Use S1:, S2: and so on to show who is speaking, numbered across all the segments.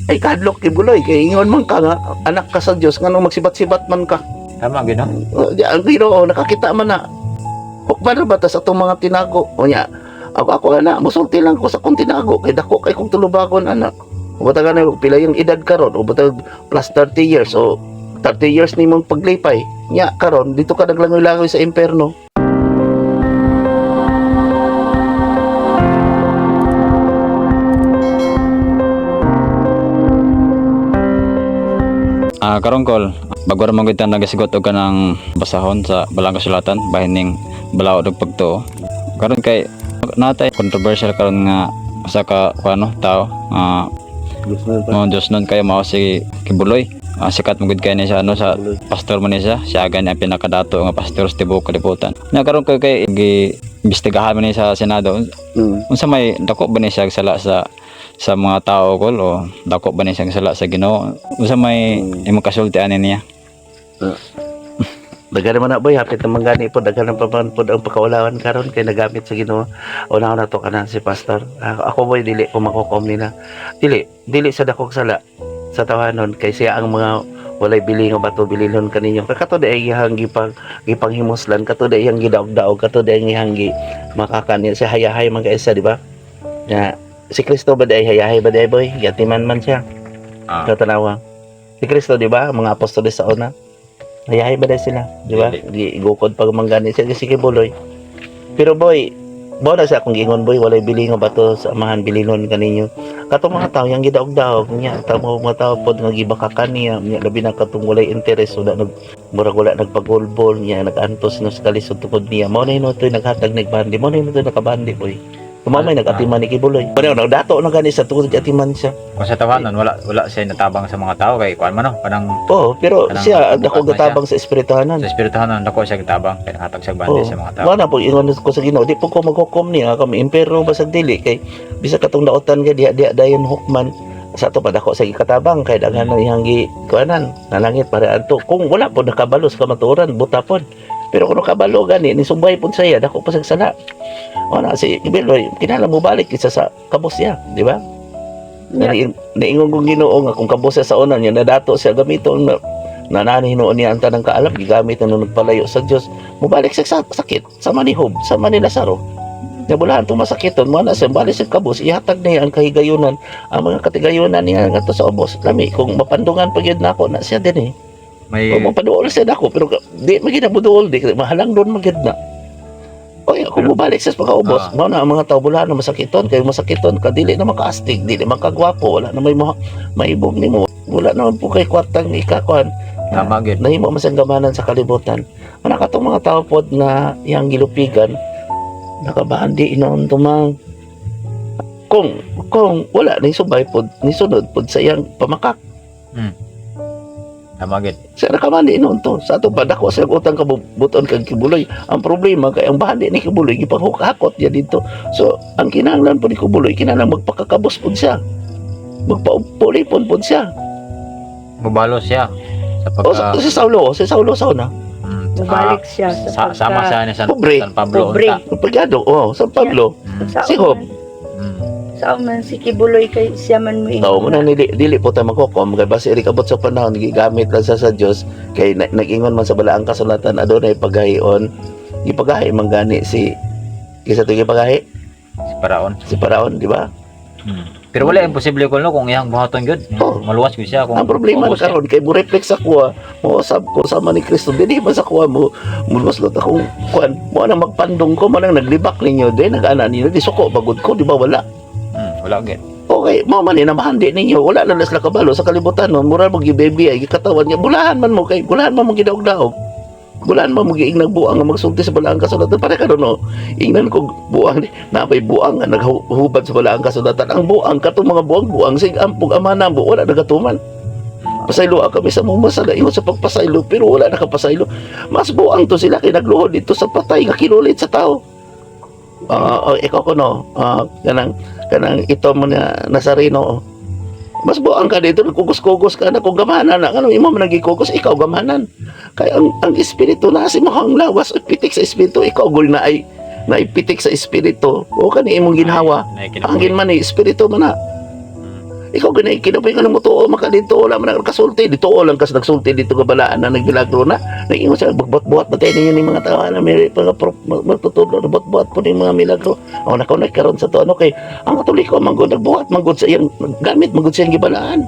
S1: Ay, kahadlok Kibuloy kay ingon man ka nga anak ka sa Dios, nganong magsibat-sibat man ka?
S2: Tama gyud, no?
S1: Oh, di, ang Ginoo nakakita man na. Hukman ra ba ta sa atong mga tinago? O nya, ako ako ana, musulti lang ko sa akong tinago kay dako kay kong tulubagon ana. O bata gani pila yung edad karon, o bata plus 30 years o 30 years nimong paglipay. Nya karon dito ka naglangoy-langoy sa impierno.
S2: Ah, karon kol, bago ra man gyud ta nagasigot og kanang basahon sa balang kasulatan bahin ning balaod og pagtuo. Karon kay natay controversial karon nga usa ka kuno tao oh, Diyos nun kayo mao si Kibuloy. Ah, sikat mo gud kay ni sa ano sa pastor man ni siya, siya gani ang pinakadato nga pastor sa tibuok kalibutan. Nya karon kay kay gi imbestigahan man ni sa Senado. Unsa may dako ba ni siya sala sa mga tao kol o dako ba ni siya sala sa Ginoo? Unsa may imong kasulti ani niya?
S1: Daghan naman na boy, hapit naman gani po, daghan pa man po ang pagkaulawan karon kay nagamit sa Ginoo. Una na to kana si pastor. Ako boy, dili ko makukom nila. Dili, dili sa dakog sala sa tawanon kay siya ang mga walay bili nga bato bililhon kaninyo. Kay kato di ay iyang gipang gipanghimuslan, kato di iyang gidaog-daog, kato di ay iyang gi makakani siya hayahay man kay isa, di ba? Ya, si Kristo ba di ay hayahay ba di ay boy? Gatiman man siya. Katanawa. Si Kristo, di ba? Mga apostoles sa una. Hayahay ba dahil sila? Di ba?
S2: Dili.
S1: Gukod pag manggani siya si Kibuloy. Pero boy, mo na siya akong giingon boy, walay bili nga bato sa amahan bilinon kaninyo. Katong mga tao yang gidaog-daog niya, tamo mga tao pod nga gibakakan niya, niya labi na katong walay interes wala nag murag wala nagpagulbol niya, nagantos no sa kalisod tungod niya. Mao na hinutoy naghatag nagbandi, mao na hinutoy nakabandi boy. Tumamay nagatiman ni Kibuloy. Mao na dato na gani sa tungod atiman siya.
S2: Kung sa tawanan wala wala siya natabang sa mga tao kay kuan man no, kanang
S1: Oo, pero
S2: Kanang
S1: siya ang
S2: bukas
S1: dako
S2: na siya.
S1: gatabang sa espirituhanan.
S2: sa espirituhanon dako siya gitabang kay nakahatag siya bandi
S1: Oo.
S2: sa mga tao.
S1: Wala po ingon ko sa Ginoo, di po ko maghukom niya kami impero basag dili kay bisag katong daotan ka diha diha dayon hukman sa ato pa dako sa gikatabang kay daghan na iyang gi kuanan nalangit para adto kung wala po nakabalo sa kamatuoran buta pod, pero kung nakabalo gani ni sumbay pod saya dako pa sa sala. Wala si Kibuloy kinahanglan mo balik isa sa kabos niya, di ba? Niingon kong Ginoo nga kung kabos siya sa una niya nadato siya gamiton na nanani hinuon niya ang tanang kaalam gigamit na nung nagpalayo sa Dios mobalik sa sakit sama ni Job, sama ni Lazaro. Nabulahan itong masakiton mo na siya balik sa kabos ihatag niya ang kahigayunan, ang mga katigayunan niya ngadto sa ubos. Lami kung mapandungan pa gyud nako na siya din eh.
S2: May
S1: Kung mapaduol siya nako pero di magid na buduol di mahalang doon magyud na. Oy, kung mobalik siya sa pagkaubos, mao na ang mga tao bulahan na masakiton, kay masakiton ka dili na makaastig, dili makagwapo, wala na may maibog nimo. Wala naman po kay kwartang ikakuan.
S2: Tama gyud.
S1: Nahimo man siyang gamanan sa kalibutan. Ana katong mga tao pod na iyang gilupigan, nakabandi inoon tumang. Kung wala ni subay pod, ni sunod pod sa iyang pamakak.
S2: Tama gyud.
S1: Sa nakamali noon to. Sa ato pa dako sa utang kabuton kag Kibuloy. Ang problema kay ang bahandi ni Kibuloy gipanghukakot niya dito. So ang kinahanglan po ni Kibuloy kinahanglan magpakakabos pud siya. Magpaupulipon pud siya.
S2: Mubalo siya sa
S1: O
S2: pagka
S1: si Saulo sa una.
S3: Mubalik siya sa
S2: sama
S3: pagka-
S2: siya ni San,
S1: Pobre.
S2: San Pablo
S3: Pobre.
S2: unta.
S1: Pagkado, oh, San Pablo.
S3: Sa
S1: Si Job.
S3: Sa man si Kibuloy kay siya man mo
S1: Oo, muna dili dili po tayo maghukom kay basi iri kabot sa panahon gigamit lang sa Dios kay nag-ingon man sa balaang kasulatan adunay paghahion. Gipagahi man gani si kisa to gipagahi
S2: Si Paraon.
S1: si Paraon, di ba?
S2: Pero wala imposible ko no kung iyang buhaton gyud.
S1: Oo.
S2: Maluwas gyud siya kung
S1: Ang problema na
S2: ubos siya.
S1: karon kay mo reflect sa kuha, mo usab ko sama ni Kristo dinhi man sa kuha mo muluslot akong kuan, mo nang magpandong ko, mo nang naglibak ninyo di nag-ana ninyo di suko bagod ko, di ba wala?
S2: Wala gyud.
S1: Okay, mo man ni namahandi ninyo, wala na sila kabalo sa kalibutan no, mura mo gibaby ay gikatawan niya, bulahan man mo kay bulahan man mo gidaog-daog. Bulahan man mo giingnag buang nga magsulti sa balaang kasulatan pare karon no. Ingnan ko buang na may buang nga naghubad sa balaang kasulatan. Ang buang katong mga buang-buang sig ampog ama namo wala nagatuman. Pasaylo kami sa mga masala ingon sa pagpasaylo pero wala nakapasaylo. Mas buang to sila kay nagluhod dito sa patay nga kinulit sa tao. Ah, oh, ikaw ko no, kanang kanang ito mo na Nazareno. Oh. Mas buang ka dito, nagkugos-kugos ka na kung gamanan na, kanang imo man nagikugos, ikaw gamanan. Kaya ang espiritu na si mo ang lawas at pitik sa espiritu, ikaw gul na ay naipitik sa espiritu. O kani imong ginhawa.
S2: Ay,
S1: Angin man ni espiritu man na. Ikaw gani kinapay ka nang mutuo maka dito, wala man ang kasulti dito, lang kas nagsulti dito ka balaan na nagbilagro na nag-ingon siya, buhat-buhat na tayo ninyo ni mga tao na may mga magtutudlo na buhat-buhat po ni mga milagro. O nakaunay karon sa to ano kay ang Katoliko man gud nagbuhat man gud sa iyang gamit man gud sa iyang gibalaan.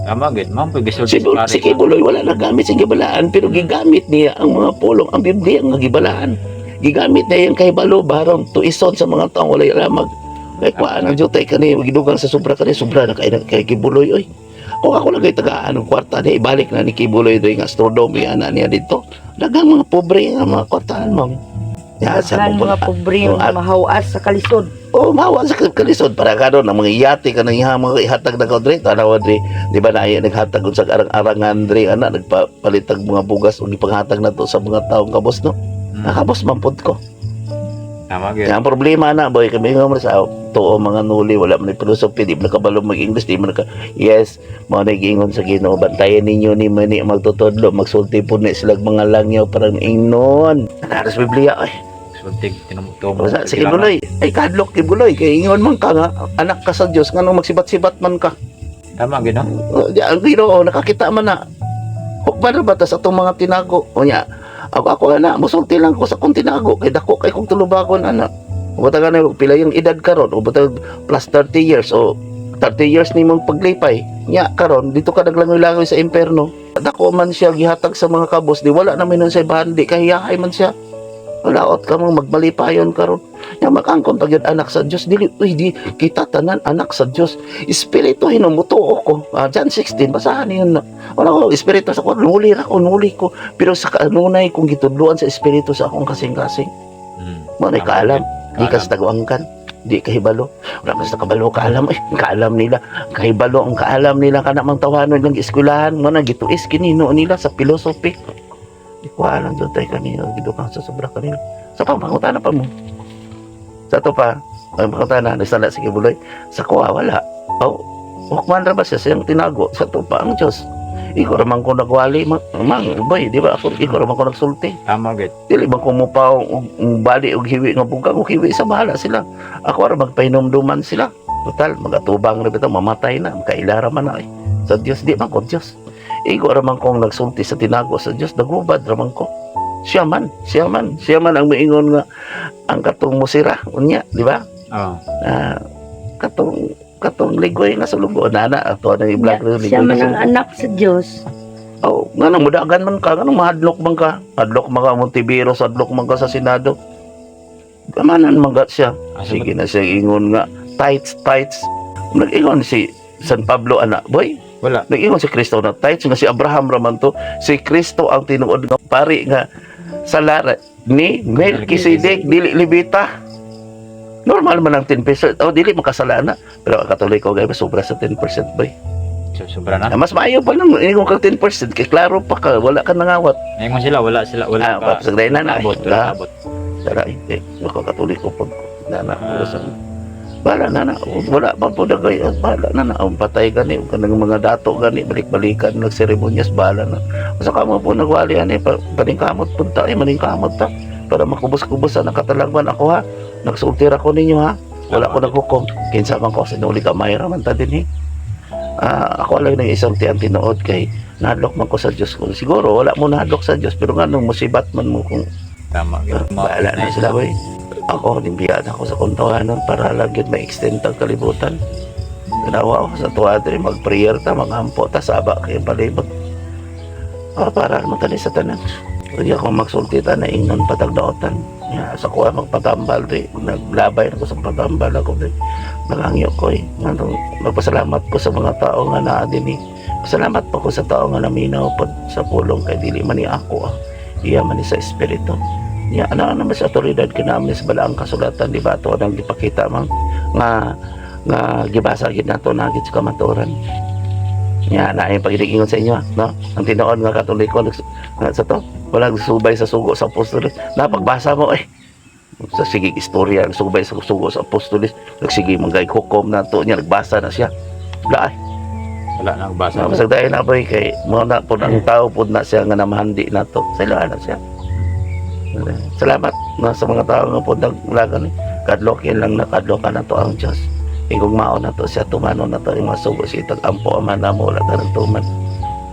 S2: Tama gid, mao pud gisulti
S1: Si,
S2: sa pare.
S1: si Kibuloy wala nagamit sa gibalaan, pero gigamit niya ang mga pulong, ang Biblia nga gibalaan. Gigamit niya yung kahibalo barong tuison sa mga taong walay alamag. Kay kuan ang jutay kani gidugang sa sobra kani sobra na kay kay Kibuloy oy. Kung ako lang kay tagaan og kwarta niya, ibalik na ni Kibuloy diri nga astrodome ana niya dito. Daghang mga pobre nga mga kwartahan mo. Ya, sa
S3: Daghan mga pobre
S1: Oh,
S3: nga mahawas sa kalisod.
S1: Oh, mawa sa kalisod para ka doon ang mga yate ka nang iha mga ihatag na kodre tanawa dre, di ba na ay naghatag sa arang-arangan dre ana nagpapalitag mga bugas ug ipanghatag na to sa mga taong kabos, no? Nakabos man pud ko.
S2: Tama gid.
S1: Kaya ang problema na boy kami nga man sa tuo mga nuli, wala man philosophy, di man nakabalo mag-English, di man naka, yes, mao na giingon sa Ginoo, bantayan ninyo ni mani magtutudlo, magsulti po ni sila mga langyaw parang ingnon nakaras Biblia ay.
S2: Sulti tinumutumo.
S1: Sa sige Buloy, ay kadlok kay Buloy kay ingon man ka nga anak ka sa Dios, nganong magsibat-sibat man ka?
S2: Tama gid, no?
S1: Oh, di, ang Ginoo nakakita man na. Hukman ra ba ta sa atong mga tinago? O nya, ako ako ana, musulti lang ko sa akong tinago kay dako kay kong tulubagon ana. O bata na pila yung edad karon, o bata plus 30 years o 30 years nimong paglipay. Nya karon dito ka naglangoy-langoy sa impierno. Dako man siya gihatag sa mga kabos, di wala na nun sa bahandi kahiyahay man siya. Walaot ka mong magmalipayon karon. Nya makangkon pag yun anak sa Dios, dili uy di kita tanan anak sa Dios. Espiritu hinumutuo ko. Ah, John 16, basahan niyo na. Wala ko espiritu sa ko, nuli ra ko, nuli ko. Pero sa kanunay kong gitudloan sa espiritu sa akong kasing-kasing. Mo na
S2: Tama,
S1: kaalam, di ka
S2: Kaalam.
S1: sa taguangkan, di ka hibalo. Wala ka sa kabalo kaalam, ay kaalam nila, kahibalo ang kaalam nila kana mang tawanon lang eskwelahan, mo na gituis kinino nila sa philosophy. Di ko alam doon tayo kanino, gidukang sa sobra kanino. Sa pangutana pa mo. Sa to pa, ang pangutana, nasala si Kibuloy. Sa kuha, wala. Oh, hukman ra ba siya siyang tinago? Sa to pa ang Diyos. Ikaw raman ko nagwali, mang, mang, boy, di ba? Ako, ikaw raman ko nagsulti.
S2: Tama gid.
S1: Dili ba kumupaw og og bali og hiwi nga bugang og hiwi sa bahala sila. Ako ra magpahinumduman sila. Total magatubang ra bitaw mamatay na, makaila ra man na eh. Sa Dios di man ko Dios. Igo ra man kong nagsulti sa tinago sa Dios, nagubad ra man ko. Siya man, siya man, siya man ang moingon nga ang katong musira unya, di ba?
S2: Oo.
S1: Ah, katong katong ligoy nga sa lugo nana ato na i-vlog
S3: Siya,
S1: ligoy
S3: siya
S1: nga
S3: man
S1: sa
S3: ang anak sa Dios.
S1: Oh, nga nang mudagan man ka, nga nang mahadlok man ka. Hadlok man ka Montiveros, hadlok man ka sa Senado. Gamanan man ka siya.
S2: Asa
S1: Sige na siya ingon nga, tights, tights. Nag-ingon si San Pablo, ana, boy.
S2: Wala.
S1: Nag-ingon si Kristo na tights, nga si Abraham raman to. Si Kristo ang tinuod nga pari nga sa lara ni Melchizedek, dili Levita. Normal man ang 10%. Oh, dili makasala na. Pero ang Katoliko gay sobra sa 10%, boy.
S2: So, sobra na.
S1: Ah, mas maayo pa nang ingon kang 10% kay klaro pa ka, wala ka nangawat.
S2: Ingon sila wala sila wala
S1: Ah,
S2: ka.
S1: sa na na.
S2: Abot, wala
S1: Ah,
S2: abot.
S1: Tara, hindi. Ako Katoliko po. Na na.
S2: Ah.
S1: Bahala na na. Wala pa po na kayo. Bahala na na. Ang patay gani. Ang kanang mga dato gani. Balik-balikan. Nagseremonyas. Bahala na. Sa kamo po nagwali. Ano, paningkamot punta. Eh, maningkamot ta. Para makubos-kubos sa nakatalagman ako ha. Nagsultir ako ninyo ha. Wala ko naghukom. Kinsa man ko. Sinuli kamay raman ta din eh. Ah, ako lang nang isulti ang tinuod kay nahadlok man ko sa Diyos ko. Siguro wala mo nahadlok sa Diyos pero nga nung musibat man mo kung
S2: Tama gid.
S1: bahala na sila boy. Ako, nimbiyan ako sa kontawanon para lang yun ma-extend ang kalibutan. Tanawa ako sa tuwa diri, mag-prayer ta, magampo ta, saba kayo palibot. Ah, para matali sa tanan. Hindi ako magsulti ta na ingnon patagdaotan. Ya, sa kuha magpatambal di, naglabay ako sa patambal ako di. Nagangyo ko eh. Ano, magpasalamat ko sa mga tao nga naa din eh. Pasalamat pa ko sa tao nga naminaw pod sa pulong kay dili man ni ako ah. Iya man ni sa espiritu. Ya, ano naman sa otoridad kinamin sa balaang kasulatan, di ba? Ito ang gipakita man nga nga gibasa gid nato na gid sa kamatuoran. Ya, na yung pag-ingon sa inyo, ah, no? Ang tinuod nga Katoliko nga sa to, wala subay sa sugo sa apostoles. Napagbasa mo eh. Sa sige istorya, subay sa sugo sa apostoles, nagsige manggay hukom na to niya, nagbasa na siya. Wala ay.
S2: Wala na nagbasa.
S1: Sa dahil na boy kay mo na po ang tao po na siya nga namahandi na to. Sila na siya. Salamat na sa mga tao nga po naglagan. Kadlokin lang na kadlokan na to ang Diyos. Igugmao na to siya, tumano na to yung masugo siya tag-ampo ama na mo, wala ka nagtuman,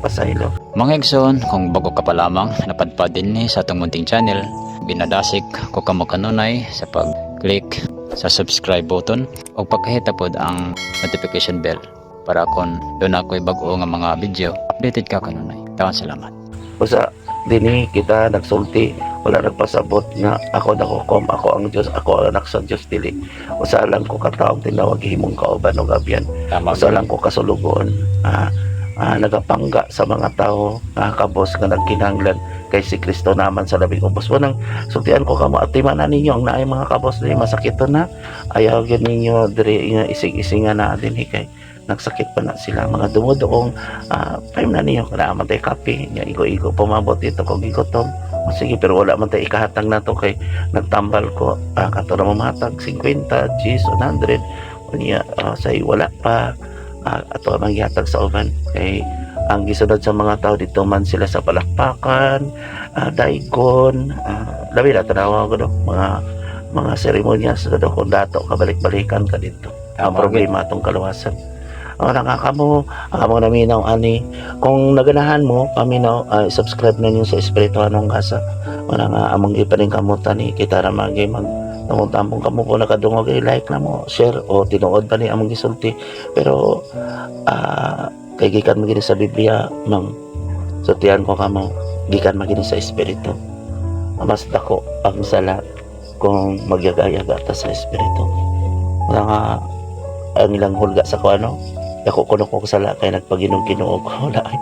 S1: pasaylo.
S2: Mga igsoon, kung bago ka pa lamang napadpad din ni sa atong munting channel, binadasik ko kamo kanunay sa pag-click sa subscribe button o pagkahita pod ang notification bell para kon doon ako'y bag-o nga mga video, updated ka kanunay. Tawan salamat.
S1: Usa dinhi kita nagsulti, wala nagpasabot nga ako nakukom, ako ang Dios, ako ang anak sa Dios, dili. Usa lang ko kataong tinawag himong kauban og abyan. Usa lang ko kasulugon, nagapangga sa mga tao nga kabos nga nagkinahanglan kay si Kristo naman sa labing ubos. Wanang sultian ko kamo, atiman na ninyo ang naay mga kabos diri masakiton na. Ayaw gyud ninyo diri nga isig-isinga na dinhi kay nagsakit pa na sila mga dumudoong. Time na ninyo kana man tay kape nya, igo-igo pumabot dito kog gigutom. O sige, pero wala man tay ikahatag nato kay nagtambal ko, kato na mamatag 50 Gs 100 unya, say wala pa, ato ang gihatag sa uban kay ang gisunod sa mga tao dito man sila sa palakpakan, daigon, labi na tanawa ko do mga seremonya sa do kung dato kabalik-balikan ka dito ang problema atong kaluwasan. Ang nakakamo, ang among naminaw ani, kung naganahan mo paminaw, subscribe na ninyo sa Espirituhanong Kasa. Wala nga among gipaning kamutan ni kita ra man mag tambong kamo. Kung nakadungog, eh, like na mo, share o tinuod pa ni among gisulti, pero kay gikan man gini sa Biblia mang sultian ko kamo, gikan man gini sa espiritu. Mas dako ang sala kung magyaga-yaga ta sa espiritu. Wala nga ang ilang hulga sa kuano, dako kuno ko sala kay nagpaginog-ginoo ko. Wala ay,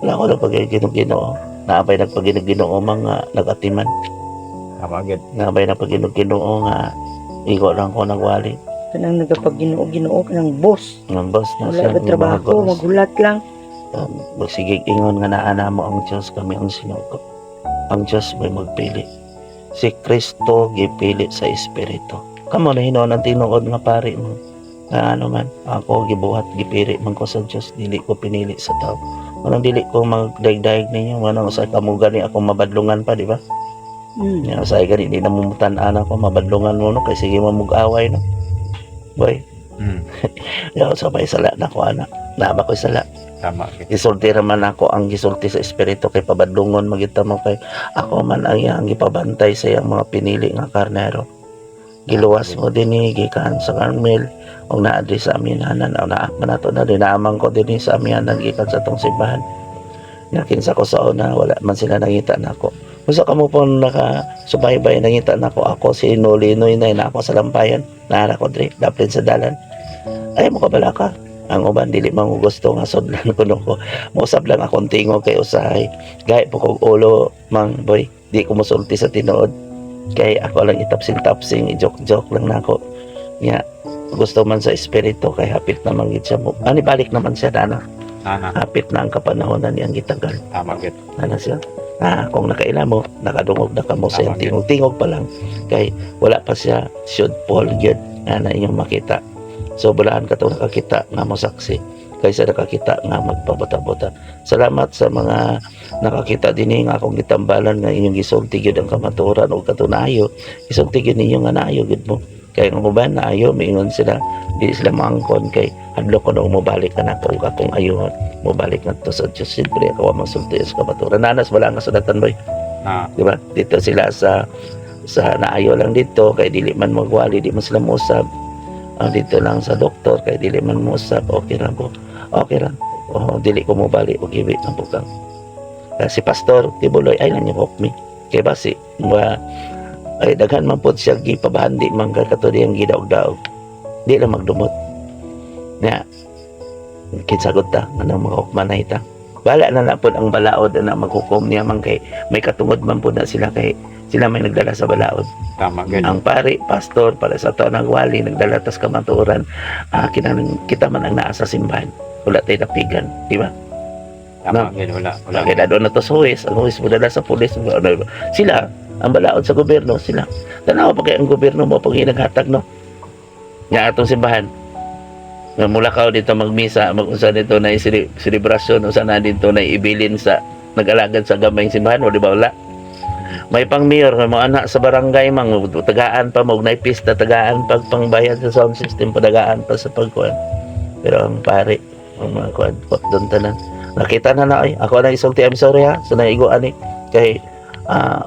S1: wala ko nagpaginog-ginoo. Naabay nagpaginog-ginoo mga nagatiman.
S2: Tama gid.
S1: Naabay nagpaginog-ginoo nga igo lang ko nagwali.
S3: Kanang nagapag-Ginoo-Ginoo kanang boss.
S1: Ng boss na
S3: Wala
S1: siya,
S3: ba
S1: ng mga
S3: trabaho,
S1: boss.
S3: maghulat lang.
S1: Magsigig ingon nga naa mo ang Diyos, kami ang sinugo. Ang Diyos may magpili. Si Kristo gipili sa Espiritu. Kamo na hinuon ang tinuod nga pari mo. Nga ano man, ako gibuhat, gipili man ko sa Diyos, dili ko pinili sa tao. Walang dili ko magdaigdaig ninyo, walang sa kamo gani ako mabadlungan pa, di ba? Ya, sa gani di namumutan-an ako, mabadlungan mo no, kay sige mamug-away no. Boy, ya sabay sala na ko ana. Naa ba ko'y sala?
S2: Tama gid.
S1: Gisulti raman ako ang gisulti sa espiritu kay pabadlungon magita mo kay ako man ang iyang gipabantay sa iyang mga pinili nga karnero. Giluwas mo dinhi gikan sa Carmel og naa diri sa amihanan o naa man nato na dinamang ko dinhi sa amihanan gikan sa atong simbahan. Nga kinsa ko sa una, wala man sila nangita nako. Usa kamo po naka subaybay nangita nako, ako si Noli Noy na ako sa lampayan. Naara ko diri daplin sa dalan. Ay mo kabala ka. Ang uban dili man ko gusto nga sudlan kuno ko. Mosab lang akong tingog kay usahay. Gay po kog ulo, mang boy. Di ko mosulti sa tinuod. Kay ako lang itapsing-tapsing, i-joke-joke lang nako. Nya gusto man sa espiritu kay hapit na man gid siya mo. Ani balik naman siya na
S2: Ana,
S1: hapit na ang kapanahon na niyang gitagal.
S2: Tama gid.
S1: Ano siya? Kung nakaila mo, nakadungog na kamo sa
S2: Tama, gyud.
S1: tingog-tingog pa lang. Kay wala pa siya should Paul gyud nga na inyong makita. So balaan ka to nakakita nga mo saksi kaysa nakakita nga magpabota-bota. Salamat sa mga nakakita dinhi nga akong gitambalan nga inyong gisulti gyud ang kamatuoran ug katunayo. Gisulti gyud ninyo nga naayo gyud mo. Kay ang uban naayo, miingon sila di sila moangkon kay hadlok ko na mobalik ka na ako ug akong ayuhon mobalik ngadto sa Diyos. Siyempre, ako ang masulti sa kamatuoran. Nanas, wala ang kasulatan, boy. Di ba? Dito sila sa naayo lang dito kay dili man magwali, di man sila mousab. Dito lang sa doktor kay dili man mousab, okay ra ko. Okay ra. Oh, dili ko mobalik og hiwi ng bukang. Si Pastor Tibuloy ay lang yung me. Kay basi ba ay daghan man pod siya gipabahandi man kay kato diyang gidaog-daog. Di lang magdumot. Nya kinsagot ta anang mga hukman na ita. Bala na na pod ang balaod na maghukom niya man kay may katungod man pod na sila kay sila may nagdala sa balaod.
S2: Tama gid.
S1: Ang pari, pastor, para sa taon ng wali, nagdala tas kamatuoran, kita man ang naa sa simbahan. Wala tayo napigan, di ba?
S2: Tama gid, wala wala.
S1: Kaya doon na to sa huwes, ang huwes mo dala sa pulis. Ano, sila, ang balaod sa gobyerno, sila. Tanaw pa kay ang gobyerno mo pag naghatag, no? Nga atong simbahan. Nga mula ka dito magmisa, mag-usa dito na selebrasyon, usa na dito na ibilin sa nag-alagad sa gamayng simbahan, o di ba wala? May pang mayor mo anak sa barangay mang tagaan pa mo og pista, tagaan pag pangbayad sa sound system, padagaan pa sa pagkuan. Pero ang pare, ang mga kuan pot doon tanan. Nakita na na ay ako na isulti, I'm sorry ha sa naigo ani kay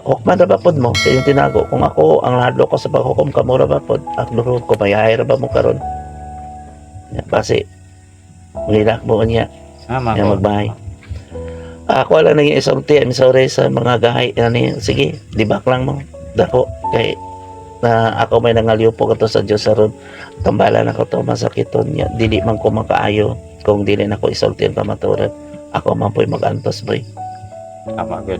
S1: hukman ra ba pod mo sa inyong tinago. Kung ako ang nahadlok ko sa paghukom, kamo ra ba pod ako ko mayahay ra ba mo karon? Ya, base mulilak mo niya.
S2: Tama
S1: Ya,
S2: ko.
S1: magbahay. Ako lang nang isulti, I'm sorry sa mga gahay ani, sige, dibak lang mo. Dako kay na ako may nangalyo po kato sa Dios aron tambalan ako to masakiton niya, dili man ko makaayo kung dili na ko isulti ang kamatuoran. Ako man po'y magantos, boy.
S2: Tama good.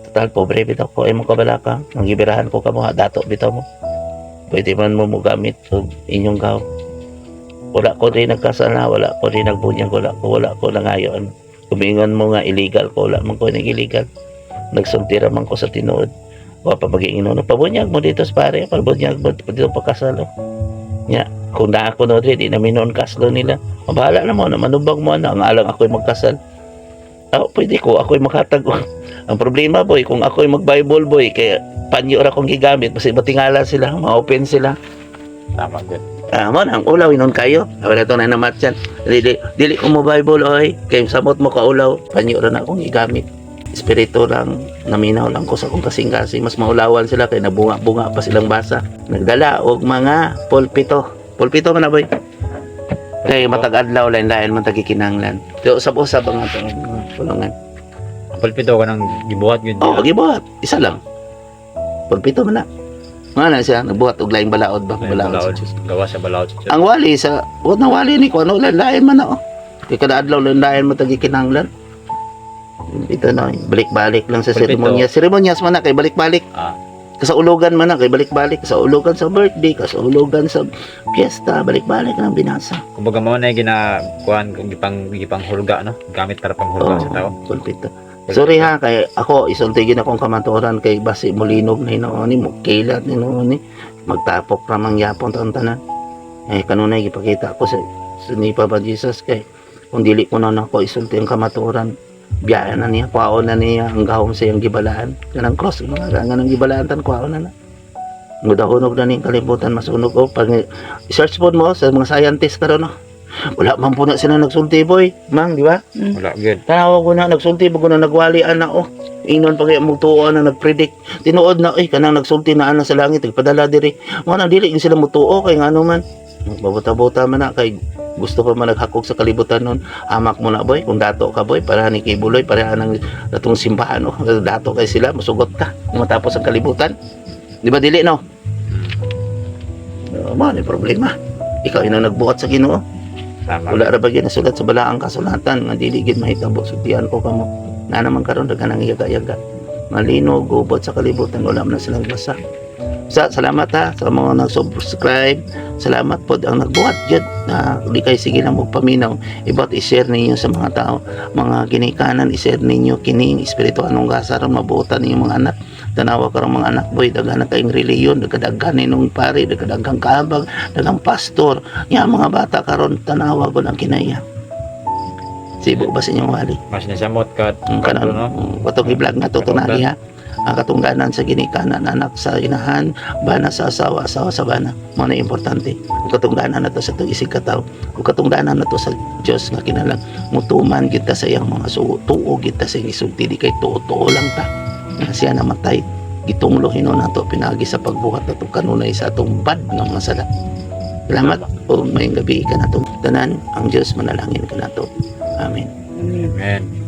S1: Total, pobre bitaw ko, ay mo kabala ka ang gibirahan ko kamo ha, dato bitaw mo, pwede man mo mogamit og inyong gaw. Wala ko rin nagkasala, wala ko rin nagbunyag, wala ko nangayon. Kumingon mo nga illegal ko, wala man ko nag illegal, nagsulti ra man ko sa tinuod. Wa pa magiingnon, pabunyag mo dito sa pare, pabunyag mo dito pagkasal, oh. Nya kung naa ko no diri, di na noon kaslo nila. Mabahala na mo na manubag mo na ang alang ako'y magkasal. Ah, pwede ko ako'y makatag. Ang problema, boy, kung ako'y mag-Bible, boy, kaya panyo ra akong gigamit, basta batingala sila, ma-open sila.
S2: Tama good.
S1: Ah, mo ang ulaw inon kayo. Wala to na namatyan. Dili dili ko mo Bible oy, kay samot mo ka ulaw, panyo ra na akong gigamit. Espiritu lang, naminaw lang ko sa akong kasing-kasing, mas maulawan sila kay nabunga-bunga pa silang basa. Nagdala og mga pulpito. Pulpito man na, boy. Kay matag adlaw lain-lain man tagikinahanglan. Pero usab-usab ang atong mga pulungan.
S2: Ang pulpito ka nang gibuhat gyud.
S1: Oo, oh, gibuhat. Isa lang. Pulpito man na. Mga na siya, nagbuhat og laing balaod ba?
S2: Laing
S1: Balaod sa
S2: balaod.
S1: Diyos.
S2: Gawa sa balaod sa Diyos.
S1: Ang wali sa, wala na wali ni ko, ano, lain man na, oh. Kay kada adlaw lain man tagikinahanglan. Ito na, balik-balik lang sa
S2: Pulpito.
S1: seremonya. Seremonyas man na, kay balik-balik. Kasaulugan man na, kay balik-balik. Kasaulugan sa birthday, kasaulugan sa piyesta, balik-balik lang binasa.
S2: Kumbaga mo na yung ginakuan kung gipang gipang no, gamit para panghulga sa tao.
S1: Pulpito. Sorry ha, kay ako isultigin akong kamatuoran kay basi molinog na hinoon ni mo kilat ni noon ni magtapok ra man yapon taon tanan. Eh kanunay gipakita ko sa ni Papa Jesus kay kung dili ko na nako isulti ang kamatuoran, biyahe na niya, kwaon na niya ang gahom sa iyang gibalaan. Kanang cross, mga nga nang gibalaan tan kwaon na na. Ngudahunog na ning kalibutan, masunog oh. Pag search po mo sa mga scientist karon, no. Wala man po na sila nagsulti, boy. Mang, di ba?
S2: Wala good.
S1: Tanawa ko na, nagsulti ba ko na nagwali ana oh. Ingnon pa kaya mutuo na nagpredict. Tinuod na, eh, kanang nagsulti na ana sa langit, nagpadala diri. Mo na dili gyud sila mutuo kay ngano man. Magbabuta-buta man na kay gusto pa man naghakog sa kalibutan nun. Hamak mo na, boy, kung dato ka, boy, para ni kay Buloy, para nang datong simbahan oh. Dato kay sila, masugot ka matapos ang kalibutan. Di ba dili no? Mo ni problema. Ikaw inang nagbuhat sa Ginoo.
S2: Tama.
S1: Wala ra ba gyud nasulat sa balaang kasulatan nga dili gid mahitabo? Sultian ko kamo. Na naman karon daghan ang yaga-yaga. Malino gubot sa kalibutan, wala man na silang basa. Sa salamat ha sa mga nag-subscribe. Salamat pod ang nagbuhat gyud na di kay sige lang magpaminaw. Iba't i-share ninyo sa mga tao, mga ginikanan, i-share ninyo kining espirituanong gasa aron mabuotan ninyo mga anak. Tanawa karong mga anak, boy, daghan na kayong reliyon, daghan ninong pare, daghan kaabag, daghang pastor. Ya mga bata karon tanawa gud ang kinaya. Sibo ba sa inyong wali?
S2: Mas nasamot ka
S1: Ang kanan,
S2: no?
S1: Katong i-vlog nga to tunali ha. Ang katungganan sa ginikanan, anak sa inahan, bana sa asawa, asawa sa bana. Mo na importante. Ug katungganan na to sa itong isig kataw. Ug katungganan na to sa Dios nga kinalang mutuman kita sa iyang mga sugo, tuo kita sa iyang isulti, di kay tuo-tuo lang ta. Nga siya namatay, gitunglo hinuon nato pinaagi sa pagbuhat nato kanunay sa atong bad nga mga sala. Salamat ug maayong gabi kanatong tanan. Ang Dios manalangin kanato. Amen.
S3: Amen.
S2: Amen.